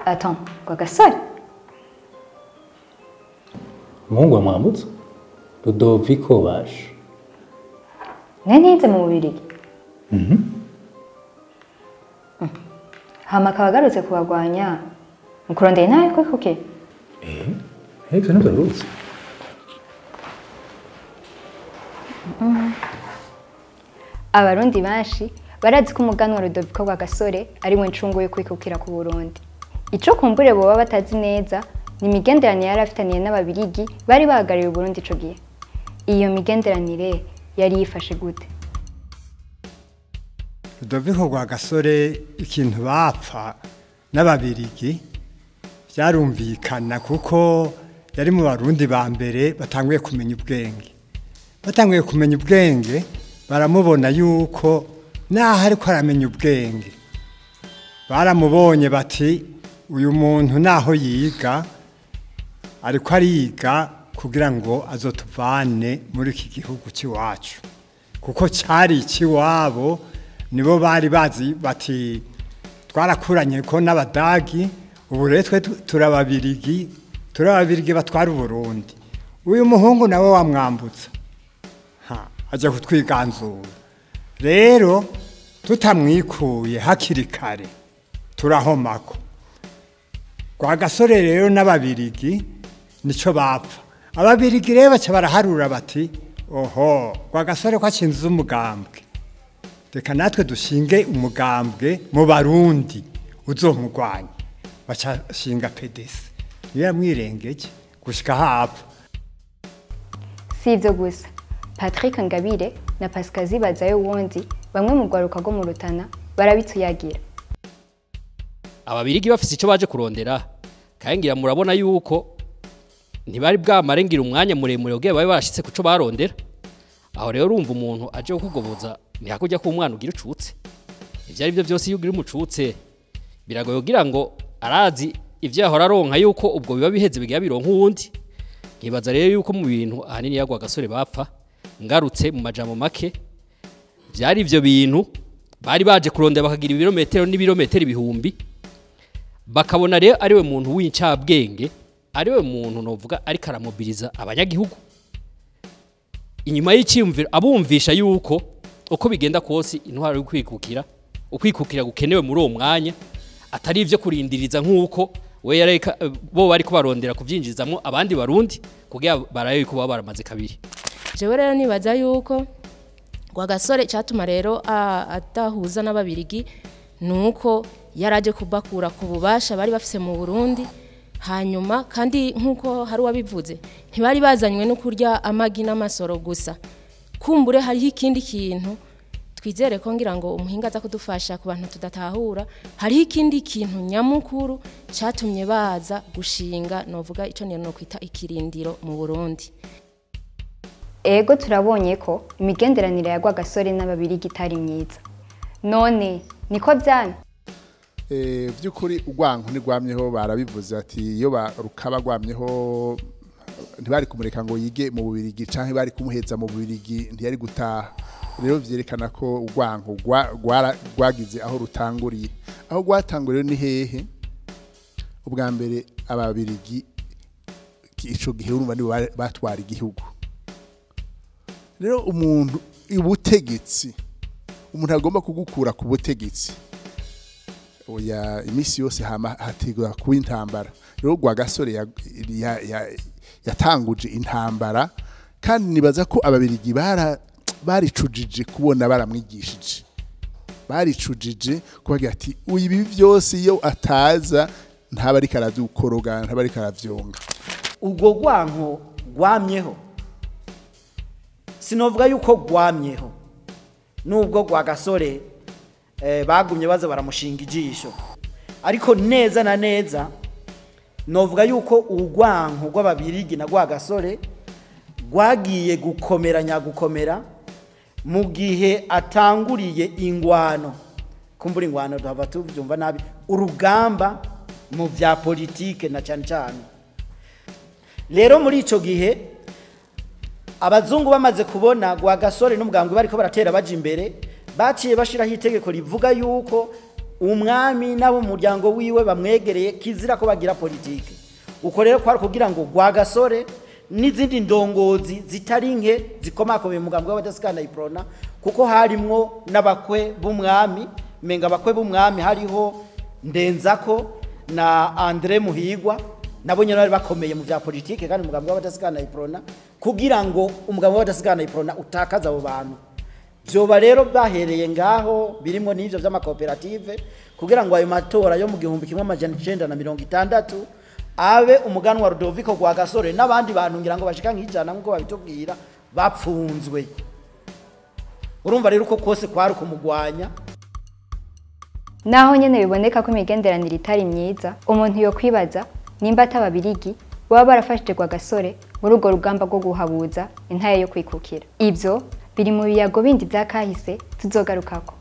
Attends, Rwagasore? Umuhungu wa Mwambutsa Rudoviko basha. Mwe ntiyize mu Bubirigi? Hama akaba agarutse kubagwanya mu kurondera intara yo kwikukira? Ivyo nivyo ruzi. Abarundi benshi barazi ko umuganwa Rudoviko Rwagasore ari we ncungu yo kwikukira ku Burundi. Ico kumbure boba batazi neza ni imigenderanire yari afitaniye n'Ababirigi bari bahagarariye Uburundi ico gihe. Iyo migenderanire yari yifashe gute? Rudoviko Rwagasore ikintu bapfa n'Ababirigi byarumvikana kuko yari mu Barundi ba mbere batanguye kumenya ubwenge. Batanguye kumenya ubwenge baramubona yuko naho ariko aramenya ubwenge. Baramubonye bati uyu muntu naho yiga ariko ariga kugira ngo azotuvane muri iki gihugu cy'iwacu, kuko cyari ikiwabo. Nibo bari bazi bati twarakuranye ko n'Abadagi, ubu rero twe turababirigi, turababirigi batwara Uburundi. Uyu muhungu nawe wamwambutsa aja kutwiganzura. Rero tutamwikuye hakiri kare turahomako. Rwagasore rero n'Ababirigi nico bapfa. Ababirigi rero baca baraharura bati oho, Rwagasore ko acinze umugambwe, reka natwe dushinge umugambwe mu Barundi uzomugwanya. Baca shinga PDC. Niyo yamwirengeje gushika hapfa. Si ivyo gusa, Patrick Ngabire na Pascasie Bazayo wundi bamwe mu rwaruka rwo mu Rutana barabituyagira. Ababirigi bafise ico baje kurondera, kandi ngira murabona yuko ntibari bwamare ngira umwanya muremure kugira babe barashitse kuco barondera. Aho rero urumva umuntu aje kukugoboza ntihakujya ku mwana ugira ucutse. Ivyo ari byo byose iyo ugira umucutse biragoye kugira ngo arazi ivyo yahora aronka yuko ubwo biba biheze bigira bironka uwundi. Nkibaza rero yuko mu bintu ahanini ya Rwagasore bapfa, ngarutse mu majambo make, byari ivyo bintu bari baje kurondera bakagira ibirometero n'ibirometero ibihumbi, bakabona rero ariwe muntu w'incabwenge, ariwe muntu novuga ariko aramobiliza abanyagihugu inyuma y'iciyumviro, abumvisha yuko uko bigenda kose intwaro yo kwikukira, ukwikukira gukenewe muri uwo mwanya, atari ivyo kurindiriza nkuko we yareka bo bari kubarondera kuvyinjizamwo abandi Barundi kugira baraye yuko baba baramaze kabiri. Jewe rero nibaza yuko Rwagasore cyatuma rero atahuza n'Ababirigi nuko yaraje kubakura ku bubasha bari bafise mu Burundi. Hanyuma kandi nkuko hari wabivuze ntibari bazanywe no kurya amagi n'amasoro gusa, kumbure hariho ikindi kintu twizere ko ngira ngo umuhinga aza kudufasha ku bantu tudatahura. Hariho ikindi kintu nyamukuru cyatumye baza gushinga novuga ico niyo no kwita ikirindiro mu Burundi. Ego turabonye ko imigenderanire ya Rwagasore n'Ababirigi itari myiza. None niko vyana? Vyukuri urwanko ntigwamyeho, barabivuze ati iyo rukaba rwamyeho ntibari kumureka ngo yige mu Bubirigi canke bari kumuheza mu Bubirigi ntiyari gutaha. Rero vyerekana ko urwanko rwagize aho rutanguriye. Aho rwatanguriye ni hehe? Ubwa mbere Ababirigi ico gihe urumva nibo batwara igihugu. Rero umuntu ubutegetsi, umuntu agomba kugukura ku butegetsi, oya imisi yose hama hategura kuba intambara. Rero Rwagasore yatanguje intambara, kandi nibaza ko Ababirigi baricujije kubona baramwigishije, baricujije kubagira ati uyu ibi byose iyo ataza ntaba ariko aradukoroga, ntaba ariko aravyonga. Ubwo rwanko rwamyeho, sinovuga yuko rwamyeho nubwo Rwagasore bagumye baza baramushinga ijisho, ariko neza na neza novuga yuko urwanko rw'Ababirigi na Rwagasore rwagiye gukomera nyagukomera mu gihe atanguriye ingwano. Kumbura ingwano duhava tuvyumva nabi, urugamba mu vya politike na cyane cyane. Rero muri ico gihe abazungu bamaze kubona Rwagasore n'umugambwe bariko baratera baje imbere, Baciye bashiraho itegeko rivuga yuko umwami n'abo mu muryango wiwe bamwegereye kizira ko bagira politike. Uko rero kwari kugira ngo Rwagasore n'izindi ndongozi zitari nke zikomakomeye mu mugambwe w'abadasigana Iprona, kuko harimwo n'abakwe b'umwami, menga abakwe b'umwami hariho Ndenzako na Andre Muhigwa, nabo nyene bari bakomeye mu vya politike kandi umugambwe w'abadasigana Iprona, kugira ngo umugambwe w'abadasigana Iprona utakaza abo bantu. Vyoba rero bahereye ngaho birimo n'ivyo vy'amakoperative kugira ngo ayo matora yo mu 1960 abe umuganwa Rudoviko Rwagasore n'abandi bantu ngira ngo bashika nk'ijana nk'uko babitubwira bapfunzwe. Urumva rero uko kose kwari kumugwanya. Naho nyene biboneka ko imigenderanire itari myiza, umuntu yo kwibaza nimba atababirigi baba barafashije Rwagasore muri urwo rugamba rwo guhabuza intaye yo kwikukira. Ivyo biri mu biyago bindi vya kahise tuzogarukako.